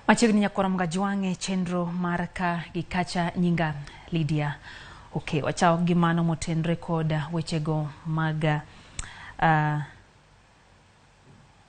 Machiegni nyakwar Mgajwang' e chenro mar ka gi kacha nyinga Lydia. Okay, wachako gi mano motenre kod wechego mag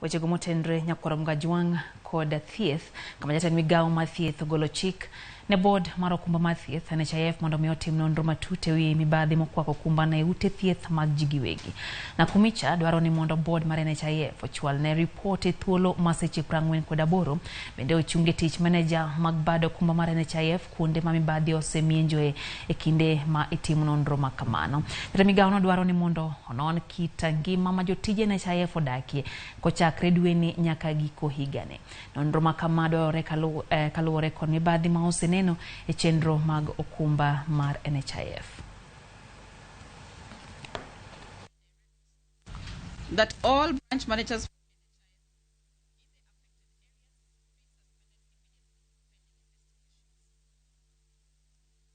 wechego motenre nyakwar Mgajwang' kod thieth, kama jatend migawo mar thieth ogolo chik ne board mar okumba mar thieth NHIF mondo mi otim nonro matut ewi mibadhi mokwako okumba ne ute thieth mag ji giwegi. Nakhumicha dwaro ni mondo board mar NHIF ochwal ne ripot e thuolo ma seche 48 bende ochunge tich meneja mag bad okumba mar NHIF kuonde ma mibadhi osemienjoe e kinde ma itimo nonro ma kamano. Jatend migawono dwaro ni mondo onon kit ngima ma jotije NHIF odakie kochakre dweni nyaka giko higani. Nonro ma kama dwarore kaluwore kod mibadhi ma oseneno e chenro mag okumba mar NHIF. That all branch managers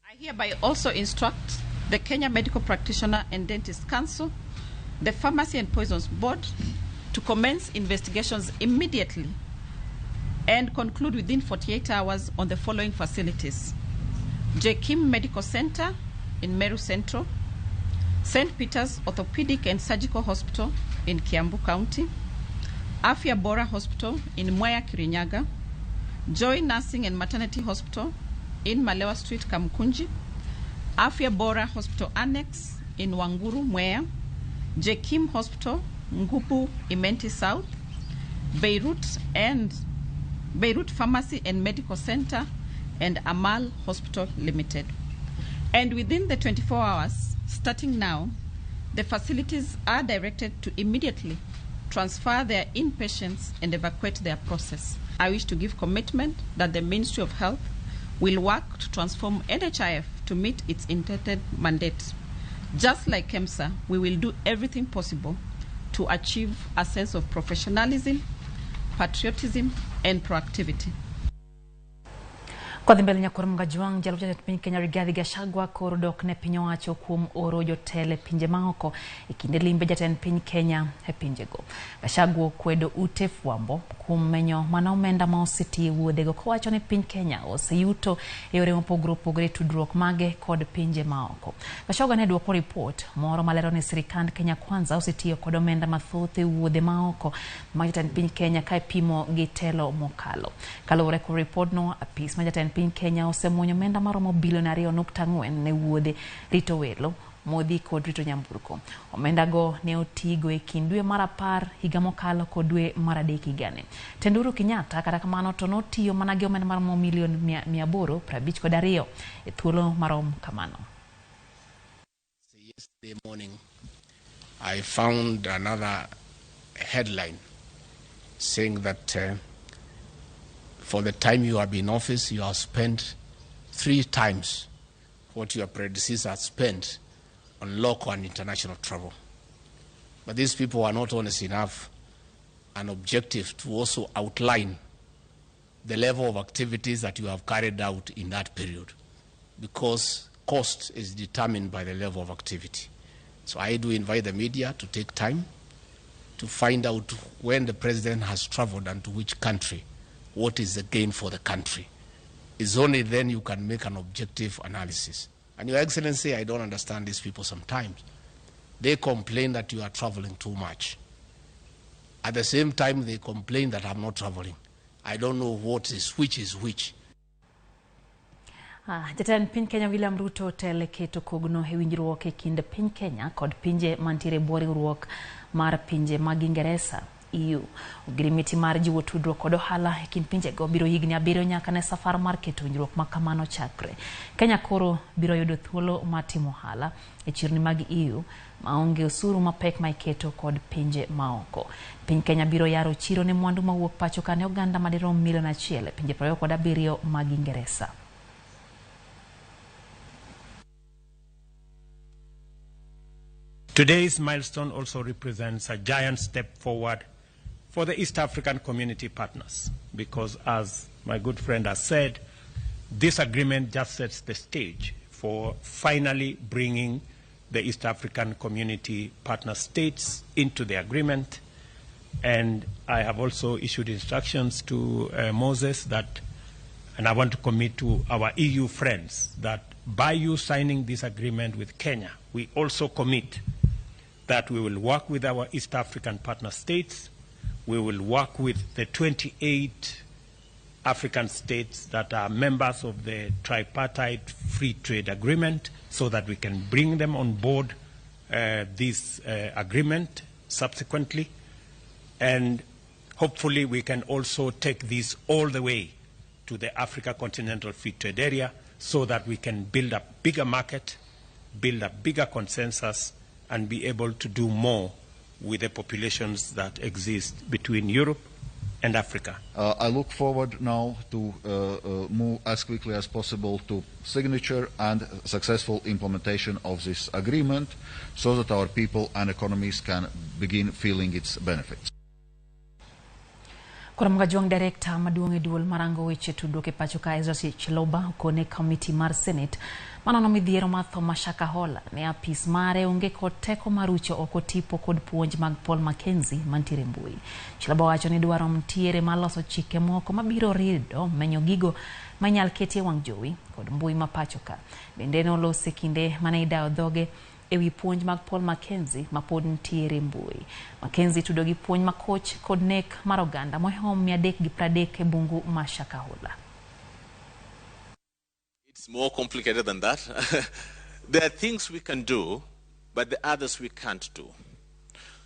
I hereby also instruct the Kenya Medical Practitioner and Dentist Council, the Pharmacy and Poisons Board to commence investigations immediately and conclude within 48 hours on the following facilities: Jekim Medical Center in Meru Central, St. Peter's Orthopedic and Surgical Hospital in Kiambu County, Afya Bora Hospital in Mwea Kirinyaga, Joy Nursing and Maternity Hospital in Malewa Street, Kamkunji, Afya Bora Hospital Annex in Wanguru, Mwea, Jekim Hospital, Ngupu, Imenti South, Beirut Pharmacy and Medical Center, and Amal Hospital Limited. And within the 24 hours, starting now, the facilities are directed to immediately transfer their inpatients and evacuate their process. I wish to give commitment that the Ministry of Health will work to transform NHIF to meet its intended mandate. Just like KEMSA, we will do everything possible to achieve a sense of professionalism, patriotism, and proactivity. Kwa dhi mbele nyakwar Mgajwang' jalup jatend piny Kenya Rigathi Gachagua koro dok ne piny owacho kuom oro jotelo e pinje maoko e kinde limbe jatend piny Kenya e pinjego. Gachagua okwedo ute fwambo kuom menyo mana omenda ma osetiyo e wuodhego kowacho ni piny Kenya oseyuto e yore mopogore opogore e tudruok mage kod pinje maoko. Gachagua ne dwoko ripot moro malero ni sirikand Kenya Kwanza osetiyo kod omenda mathoth e wuodhe maoko mag jatend piny Kenya ka ipimo gi telo mokalo. Kaluwore kod ripodno, apis ma jatend piny Kenya osemuonyo omenda maromo bilion 2.4 ne wuodhe rito welo modhi kod rito nyamburko. Omenda go ne otigo e kind dwe mar 10 higa mokalo kod dwe mar 3 higani. Tend Uhuru Kenyatta kata kamano to notiyo mana gi omenda maromo milion 852 e thuolo marom kamano. Yesterday morning, I found another headline saying that for the time you have been in office, you have spent 3 times what your predecessor spent on local and international travel. But these people are not honest enough and objective to also outline the level of activities that you have carried out in that period, because cost is determined by the level of activity. So I do invite the media to take time to find out when the president has traveled and to which country, what is the gain for the country. It's only then you can make an objective analysis. And Your Excellency, I don't understand these people sometimes. They complain that you are traveling too much. At the same time, they complain that I'm not traveling. I don't know what is which is which. Jatend piny Kenya William Ruto otelo e keto kogno e winjruok e kind piny Kenya kod pinje mantiere e bwo riwruok mar pinje mag Ingeresa EU. Ogirimiti mar jiwo tudruok kod ohala e kind pinjego biro higni 7 nyaka ne safar mar keto winjruok ma kamano chakre. Kenya koro biro yudo thuolo mar timo ohala e chirni mag EU maonge osuru mapek ma iketo kod pinje maoko. Piny Kenya biro yaro chiro ne mwandu mawuok pacho ka ne oganda madirom milion 1 e pinje 27 mag Ingeresa. Today's milestone also represents a giant step forward for the East African community partners, because as my good friend has said, this agreement just sets the stage for finally bringing the East African community partner states into the agreement. And I have also issued instructions to Moses that And I want to commit to our EU friends that by you signing this agreement with Kenya, we also commit that we will work with our East African partner states, we will work with the 28 African states that are members of the tripartite free trade agreement so that we can bring them on board this agreement subsequently. And hopefully we can also take this all the way to the Africa Continental Free Trade Area so that we can build a bigger market, build a bigger consensus, and be able to do more with the populations that exist between Europe and Africa. I look forward now to move as quickly as possible to signature and successful implementation of this agreement so that our people and economies can begin feeling its benefits. Koro Juang director maduong' e duol marango weche tudruok e pacho ka Ezra Chiloba okone komiti mar Senate manono midhiero mar tho ma Shakahola ne apis mare onge kod teko mar rucho oko tipo kod puonj mag Paul Mackenzie mantiere mbui. Chiloba wacho ni dwaro ntiere mar loso chike moko mabiro rido menyo gigo manyal ketie wang' jowi kod mbui ma pacho ka. Bende nolose kinde mane idayo dhoge ewi puonj mag Paul Mackenzie ma pod ntiere mbui. Mackenzie tudo gi puonj makoch kod nek mar oganda mohewo 330 e bungu ma Shakahola. It's more complicated than that. There are things we can do, but the others we can't do.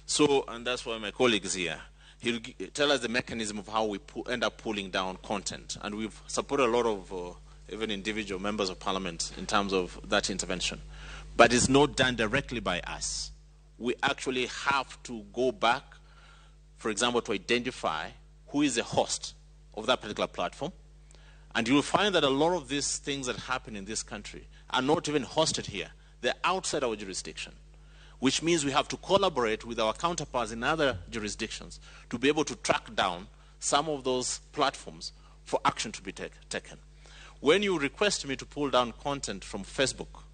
So, and that's why my colleague is here. He'll tell us the mechanism of how we end up pulling down content. And we've supported a lot of even individual members of parliament in terms of that intervention. But it's not done directly by us. We actually have to go back, for example, to identify who is the host of that particular platform. And you'll find that a lot of these things that happen in this country are not even hosted here. They're outside our jurisdiction, which means we have to collaborate with our counterparts in other jurisdictions to be able to track down some of those platforms for action to be taken. When you request me to pull down content from Facebook,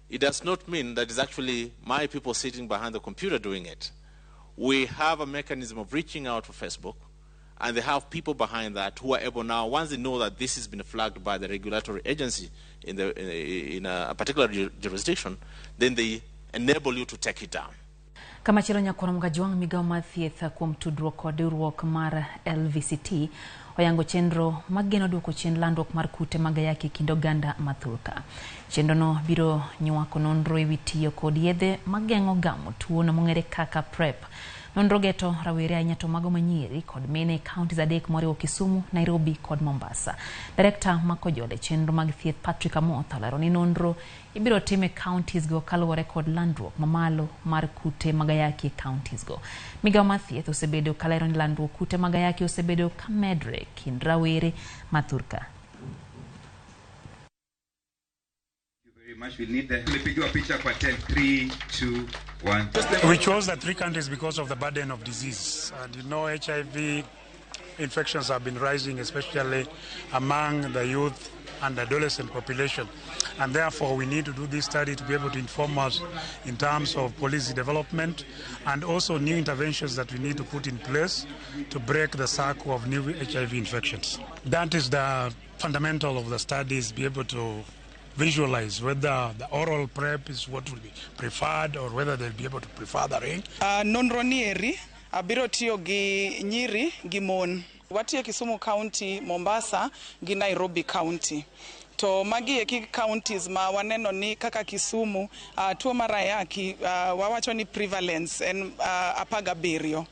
it does not mean that it's actually my people sitting behind the computer doing it. We have a mechanism of reaching out to Facebook, and they have people behind that who are able now, once they know that this has been flagged by the regulatory agency in a particular jurisdiction, then they enable you to take it down. Kamachielo nyakwar Mgajwang' migawo mar thieth kuom tudruok kod riwruok mar LVCT oyango chenro mageno duoko chien landruok mar kute mag ayaki e kind oganda mathoth. Chenrono biro nywako nonro ewi tiyo kod yedhe mageng'o gamo tuono mong'ere kaka PrEP. Nonro geto rawere ahinya to mago manyiri kod mine e counties adek moriwo Kisumu, Nairobi kod Mombasa. Direkta makojole chenro mag thieth Patrick Amoth olero ni nonro ibiro tim e counties go kaluwore kod landruok mamalo mar kute mag ayaki e counties go. Migawo mar thieth osebedo kalero ni landruok kute mag ayaki osebedo kamedre kind rawere mathurka. Much. We'll need the tulipigiwa picha kwa 10, 3, 2, 1. We chose the three countries because of the burden of disease. And you know, HIV infections have been rising, especially among the youth and adolescent population. And therefore, we need to do this study to be able to inform us in terms of policy development and also new interventions that we need to put in place to break the cycle of new HIV infections. That is the fundamental of the studies, be able to visualize whether the oral PrEP is what will be preferred or whether they'll be able to prefer the ring. Nonro nieri abiro tiyo gi nyiri gi mon. Watiyo Kisumu County, Mombasa gi Nairobi County. To magi eki counties ma waneno ni kaka Kisumu tuo mar ayaki wawacho ni prevalence en 17.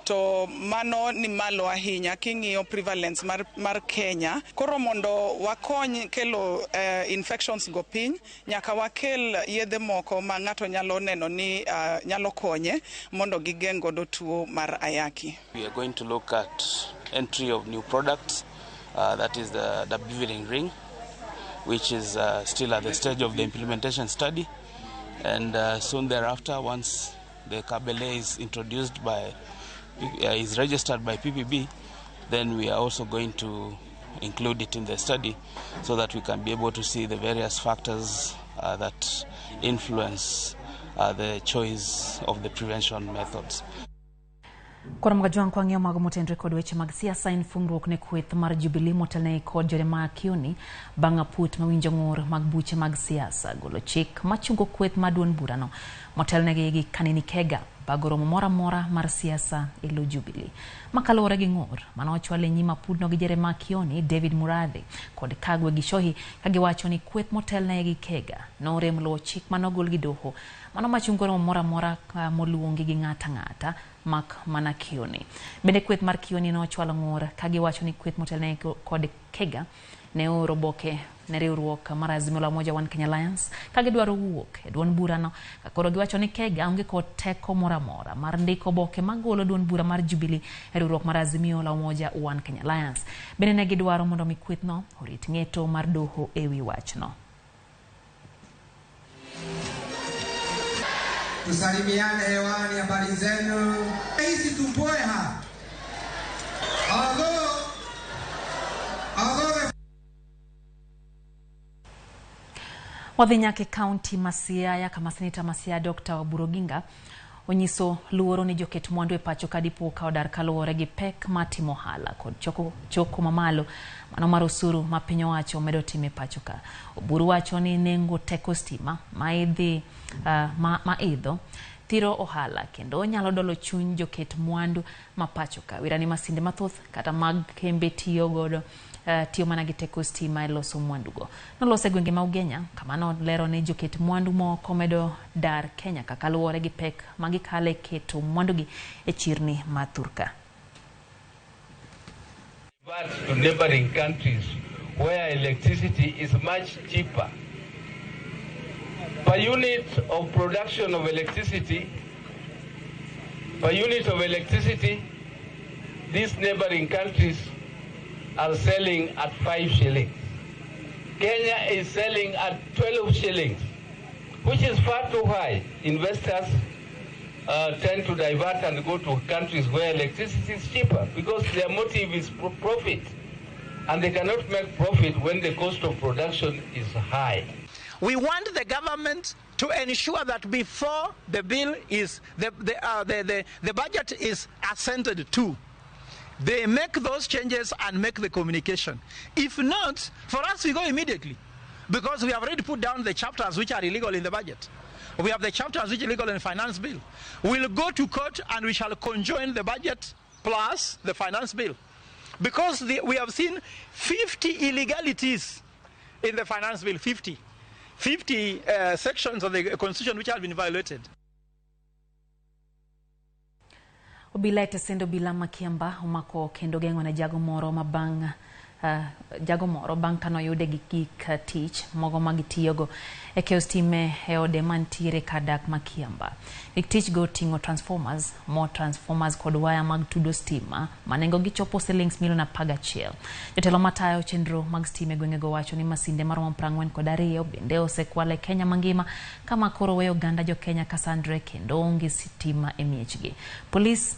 To mano ni malo ahinya king'iyo prevalence mar Kenya. Koro mondo wakony kelo infections go piny, nyaka wakel yedhe moko ma ng'ato nyalo neno ni nyalo konye mondo gigeng' godo tuo mar ayaki. We are going to look at entry of new products, that is the dabivirin ring, which is still at the stage of the implementation study, and soon thereafter, once the Kabele is introduced by is registered by PPB, then we are also going to include it in the study so that we can be able to see the various factors that influence the choice of the prevention methods. Koro Mgajwang' kwang'iyo mago motenre kod weche mag siasa en fungruok ne kweth mar Jubilee motelne kod Jeremiah Kioni bang' aput mawinjo ng'ur mag buche mag siasa golo chik machungo kweth mar duond burano motelnegi gi Kanini Kega bago romo moro amora mar siasa e lo Jubilee. Makaluwore gi ng'ur mane ochwal e nyim apudno gi Jeremiah Kioni, David Murathe kod Kagwe Gichohi ka giwacho ni kweth motelne gi Kega norem luwo chik manogol gi doho mano machungo romo moro amora moluongi gi ng'ata ng'ata mak mana Kioni. Bende kweth mar Kioni nochwalo ng'ur ka giwacho ni kweth motelne kod Kega ne ooro oboke ne riwruok mar Azimio la Umoja One Kenya Alliance ka gidwaro wuok e duond burano ka koro giwacho ni Kega onge kod teko moro amora mar ndiko oboke magolo duond bura mar Jubilee e riwruok mar Azimio la Umoja One Kenya Alliance. Bende ne gidwaro mondo mi kwethno orit ng'eto mar doho e wi wachno. Tusalimiane hewani, habari zenu. Hizi tumbweha. Although the Wadhi nyaka e kaunti ma Siaya kama seneta ma Siaya Dr. Oburu Oginga onyiso luoro ni joket mwandu e pacho ka dipo ka odar kaluwore gi pek mar timo ohala kod choko mamalo mano mar osuru ma piny owacho medo timo e pacho ka. Oburu wacho ni nengo teko stima ma idho thiro ohala kendo nyalo dolo chuny joket mwandu ma pacho ka. Wira ni masinde mathoth kata mag kembe tiyo godo tiyo mana gi teko stima e loso mwandugo. Nolose e gwenge ma Ugenya kama nolero ni joket mwandu moko medo dar Kenya kaka luwore gi pek ma gikale keto mwandugi e chirni ma thurka. To neighboring countries where electricity is much cheaper. Per unit of production of electricity, these neighboring countries are selling at 5 shillings. Kenya is selling at 12 shillings, which is far too high. Investors tend to divert and go to countries where electricity is cheaper because their motive is profit, and they cannot make profit when the cost of production is high. We want the government to ensure that before the bill is, the budget is assented to, they make those changes and make the communication. If not, for us we go immediately, because we have already put down the chapters which are illegal in the budget. We have the chapters which are illegal in the finance bill. We'll go to court and we shall conjoin the budget plus the finance bill. Because we have seen 50 illegalities in the finance bill, 50 sections of the constitution which have been violated. Obila e tesend obila ma Kiambaa omako kendo geng'o ne jago moro bang' kanoyude gi gik tich mogo ma gitiyogo e keyo stime e ode mantiere kar dak ma Kiambaa. Gik tich go ting'o transformers, more transformers kod waya mag tudo stima ma nengogi chopo silings milion 11. Jotelo matayo chenro mag stima e gwengego wacho ni masinde maromo 42 bende osekwal e Kenya mangima kama koro weyo oganda jo Kenya kasandre kendo onge sitima e miechgi. Polis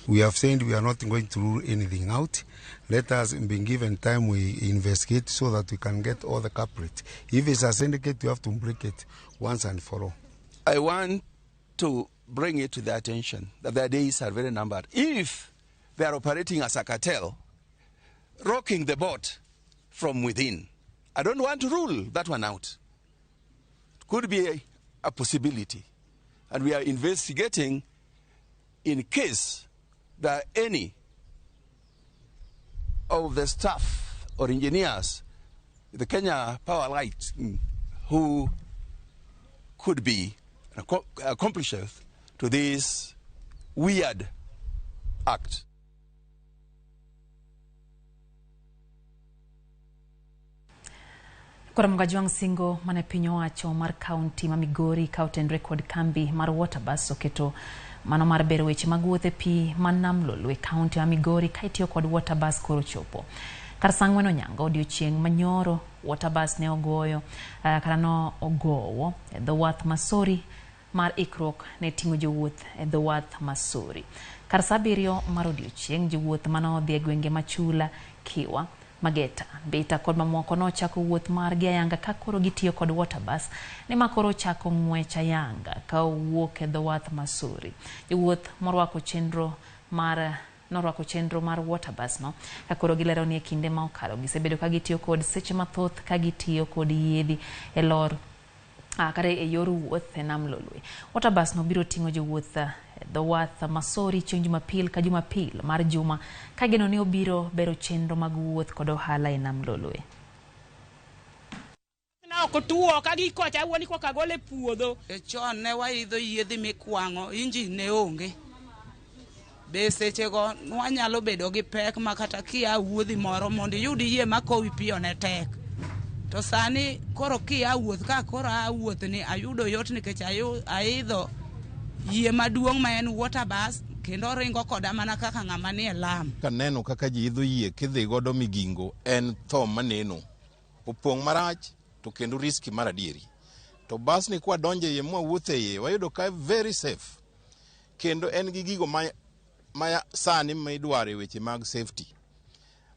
We have said we are not going to rule anything out. Let us be given time, we investigate so that we can get all the culprits. If it's a syndicate, we have to break it once and for all. I want to bring it to their attention that their days are very numbered. If they are operating as a cartel, rocking the boat from within, I don't want to rule that one out. It could be a possibility. And we are investigating in case there are any of the staff or engineers, the Kenya Power Light, who could be accomplices to this weird act. Koro Mgajwang' singo mane piny owacho mar kaunti ma Migori ka otenre kod kambi mar Waterbus oketo mano mar bero weche mag wuoth e pi ma Nam Lolwe kaunti ma Migori ka itiyo kod Waterbus koro chopo. Kar saa 4 onyango odiochieng' manyoro Waterbus ne ogoyo kata no ogowo e dho wath Masori mar ikruok ne ting'o jowuoth e dho wath Masori. Kar saa 7 mar odiochieng', jowuoth mane odhi e gwenge ma Chula, Kiwa, Mageta, Mbita kod mamoko nochako wuoth margi ayanga ka koro gitiyo kod water bus ni ma koro chako ng'wech ayanga ka owuok e dho wath Masori. Jowuoth morwako chenro mar norwako chenro mar water bus no ka koro gilero ni e kinde ma okalo gisebedo ka gitiyo kod seche mathoth ka gitiyo kod yiedhi e lor kata e yor wuoth e nam Lolwe. Water bus no biro ting'o jowuoth e dho wath Masori chieng' Jumapil ka Jumapil mar juma ka geno ni obiro bero chenro mag wuoth kod ohala e nam Lolwe. Ok otuo ka gikocha wuoni koka gole puodho. E chon ne waidho yiedhi mikwang'o, injin ne onge. Be sechego nwanyalo bedo gi pek ma kata kia wuodhi moro mondo iyud yie makowi piyo ne tek. To sani koro kia wuoth ka koro aa wuoth ni ayudo yot nikech aidho yie maduong' ma en water bus kendo oringo koda mana kaka ng'ama nie lam. Kaneno kaka ji idho yie kidhi godo Migingo en tho maneno. Opong' marach to kendo riski mar adieri. To bas ni kwa donje iye mwawuothe iye wayudo ka very safe. Kendo en gi gigo ma sani midwaro e weche mag safety.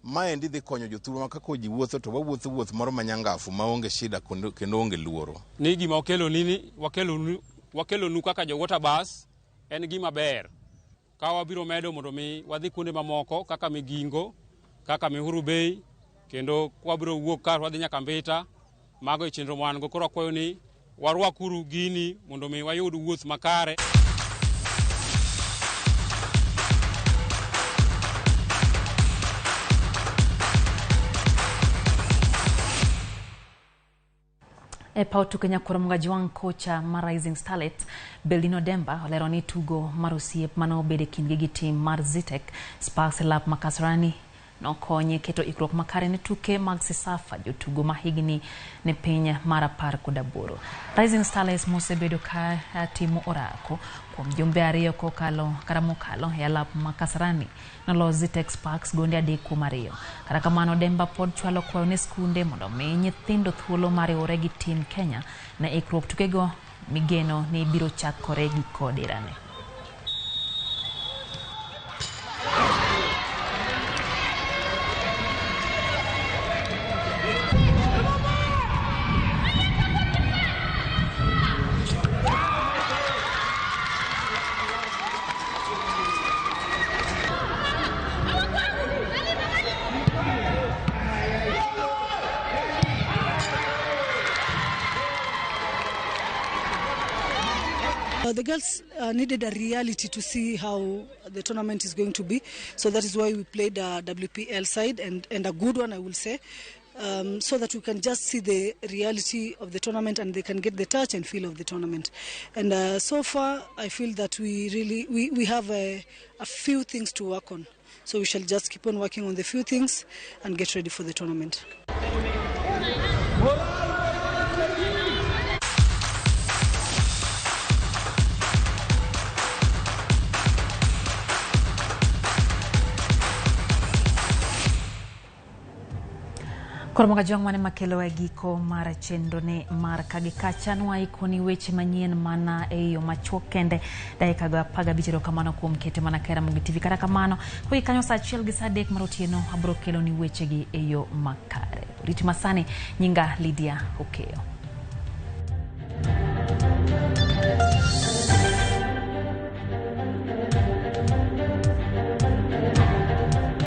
Maendi dhi konyo jothurwa ma kaka ji wuotho to wawuotho wuoth moro manyangafu maonge shida kendo onge luoro. Ni gima okeloni wakelonu kaka jo water bus en gima ber. Ka wabiro medo mondo mi wadhi kuonde mamoko kaka Migingo, kaka Mihuru Bay, kendo wabiro wuok ka wadhi nyaka Mbita. Mago e chenro ma wan go. Koro akwayo ni warwakuru gini mondo mi wayud wuoth makare. E paw tuke Nyakwar Mugajwang' kocha mar Rising Starlets Beldino Demba olero ni tugo mar osiep mane obedo e kindgi gi tim mar Zetech Sparks e lap ma Kasarani nokonye keto ikruok makare ne tuke mag Cecafa jotugo ma higni ne piny mar 18. Rising Starlets mosebedo ka timo orako kuom jumbe 2 kokalo kata mokalo e alap ma Kasarani nolo Zetech Sparks gonde 3-2. Kata kamano Demba pod chwalo kwayo ne skunde mondo omi nyithindo thuolo mar riwore gi tim Kenya ne ikruok tukego migeno ni biro chakore giko dirane. The girls needed a reality to see how the tournament is going to be. So that is why we played a WPL side and a good one, I will say, so that we can just see the reality of the tournament and they can get the touch and feel of the tournament. And so far, I feel that we really we have a few things to work on. So we shall just keep on working on the few things and get ready for the tournament. Koro Mugajwang' mane makelo e giko mar chenro ne mar kagi kacha nwaikoni weche manyien mana e yo machuok kende dakika 15. Erokamano kuom kete mana ka Ramogi TV. Kata kamano kogi kanyo saa 1 gi saa 3 mar otieno abiro keloni wechegi e yo makare. Rit masani nyinga Lydia Okeyo.